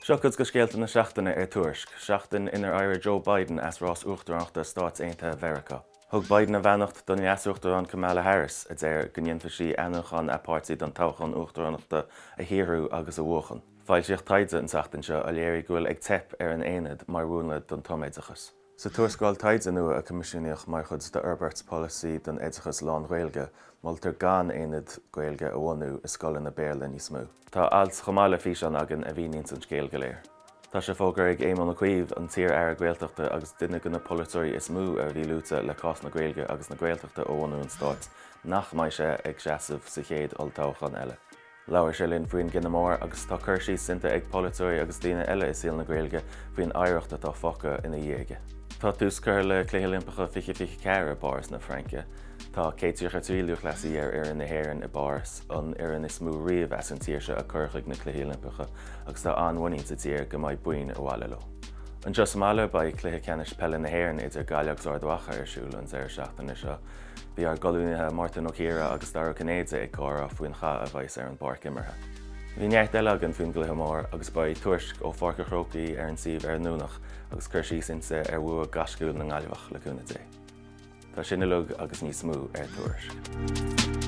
Seo cuid de scéalta na seachtaine ar Tuairisc, seachtain inar éirigh Joe Biden as rás uachtaránachta Stáit Aontaithe Mheiriceá. Thug Biden a bheannacht don leas-uachtarán Kamala Harris, a deir go ndéanfaidh sí ainmniúchán a páirtí don toghchán uachtaránachta a shaothrú agus a bhuachan. Foilsíodh taighde an tseachtain seo a léirigh go bhfuil ag teip ar an aonad mar mhúnla don tumoideachas. Sa tuarascáil taighde nua a coimisiúnaíodh mar chuid d'fhorbairt polasaí don oideachas lán-Ghaeilge, moltar gan aonad Gaeilge a bhunú i scoileanna Béarla níos mó. Tá alt chomh maith le físeán againn a mhíníonns an scéal go léir. Tá sé fógartha ag Éamon Ó Cuív, an t-iar-aire Gaeltachta agus duine de na polaiteoirí is mó a bhí luaite le cás na Gaeilge agus na Gaeltachta ó bhunú an stáit, nach mbeidh sé ag seasamh sa chéad olltoghchán eile. Labhair sé linn faoin gcinneadh mór agus tá cur síos déanta ag polaiteoirí agus daoine eile i saol na Gaeilge faoin oidhreacht atá fágtha ina dhiaidh aige. Tá tús curtha le Cluichí Oilimpeacha 2024 i bPáras na Fraince. Tá 133 lúthchleasaí ar fhoireann na hÉireann i bPáras, an fhoireann is mó riamh as an tír seo a cuireadh chuig na Cluichí Oilimpeacha agus tá an-mhuinín sa tír go mbeidh boinn abhaile leo. Anseo sa mbaile beidh cluiche ceannais peile na hÉireann idir Gaillimh agus Ard Mhacha ar siúl an deireadh seachtaine seo. Bhí ár gcolúnaithe Mártan Ó Ciardha agus Dara Ó Cinnéide ag comhrá faoin chath a bheas ar an bpáirc imeartha. Bhí neart eile againn faoin gcluiche mór agus beidh tuairisc ó Pháirc an Chrócaigh ar an suíomh ar an nDomhnach agus cur síos inti ar bhua gaisciúil na nGaillimheach le cúnamh Dé. Tá sin uilig agus níos mó ar Tuairisc.